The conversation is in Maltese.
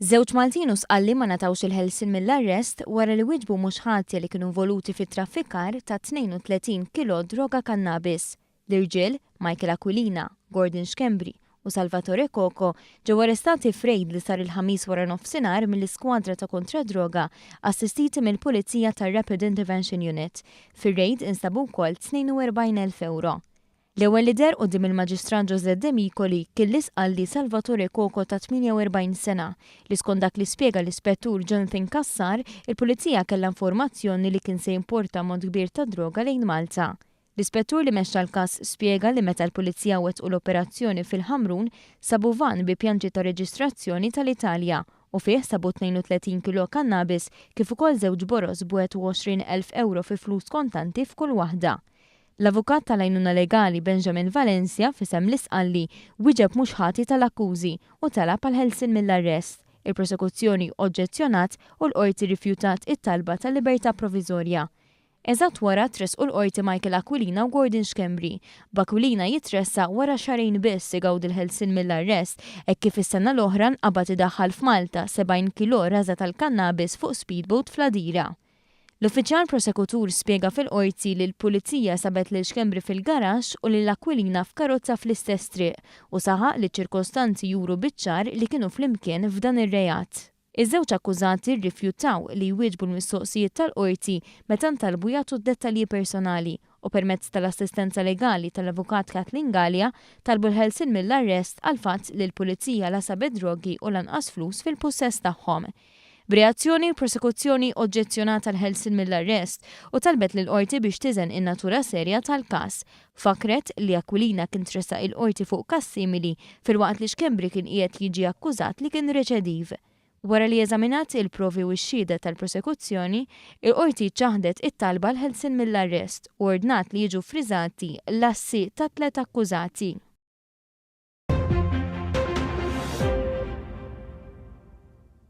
Żewġ Maltin u Sqalli ma ngħatawx il-ħelsien mill-arrest wara li wieġbu mhux ħatja li kienu involuti fit-traffikar ta' 32 kilo droga kannabis. L-irġiel, Michael Aquilina, Gordon Schembri u Salvatore Coco ġew arrestati f'rejd li sar il-Ħamis waranofsinhar mill-Iskwadra ta' Kontra d-Droga assistiti mill-Pulizija tar-Rapid Intervention Unit. Fir-rejd instabu wkoll 42,000 ewro. L-ewwel li deher quddiem il-Maġistrat Josette Demicoli kien l-Isqalli Salvatore Coco ta' 48 sena, li skont dak li spjega l-Ispettur Jonathan Cassar, il-Pulizija kellha informazzjoni li kien se jimporta ammont kbir ta' droga lejn Malta. L-Ispettur li mexxa l-każ spjega li meta l-Pulizija wettqu l-operazzjoni fil-Ħamrun sabu vann bi pjanċi ta' reġistrazzjoni tal-Italja u fih sabu 32 kilo kannabis kif ukoll żewġ boroż b'21,000 ewro fi flus kontanti f'kull waħda. L-avukat tal-għajnuna legali Benjamin Valencia f'isem l-Isqalli wieġeb mhux ħati tal-akkużi u talab għall-ħelsien mill-arrest. Il-prosekuzzjoni oġġezzjonat u l-Qorti rrifjutat it-talba ta' libertà proviżorja. Eżatt wara tressqu l-Qorti Michael Aquilina u Gordon Schembri, b'Aquilina jitressaq wara xahrejn biss igawdi l-ħelsien mill-arrest hekk kif is-sena l-oħra nqabad idaħħal f'Malta 70 kilo raża tal-kannabis fuq speedboat fl-Għadira. L-uffiċjal prosekutur spjega fil-Qorti li l-Pulizija sabet lil Schembri fil-garaxx u lil Aquilina f'karozza fl-istess triq u saħaq li ċ-ċirkostanzi juru biċ-ċar li kienu flimkien f'dan ir-reat. Iż-żewġ akkużati rrifjutaw li jwieġbu l-mistoqsijiet tal-Qorti meta ntalbu jagħtu d-dettalji personali u permezz tal-assistenza legali tal-Avukat Kathleen Galea talbu l-ħelsien mill-arrest għall-fatt li l-Pulizija la sabet drogi u lanqas flus fil-pussess tagħhom. B'reazzjoni, il-prosekuzzjoni oġġezzjonat għall-ħelsien mill-arrest u talbet lill-Qorti biex tiżen in-natura serja tal-każ. Fakkret li Aquilina kien tressaq il-Qorti fuq każ simili filwaqt li Schembri kien qiegħed jiġi akkużat li kien reċediv. Wara li eżaminat il-provi u x-xhieda tal-prosekuzzjoni, il-Qorti ċaħdet it-talba għall-ħelsien mill-arrest u ordnat li jiġu ffriżati l-assi tat-tliet akkużati.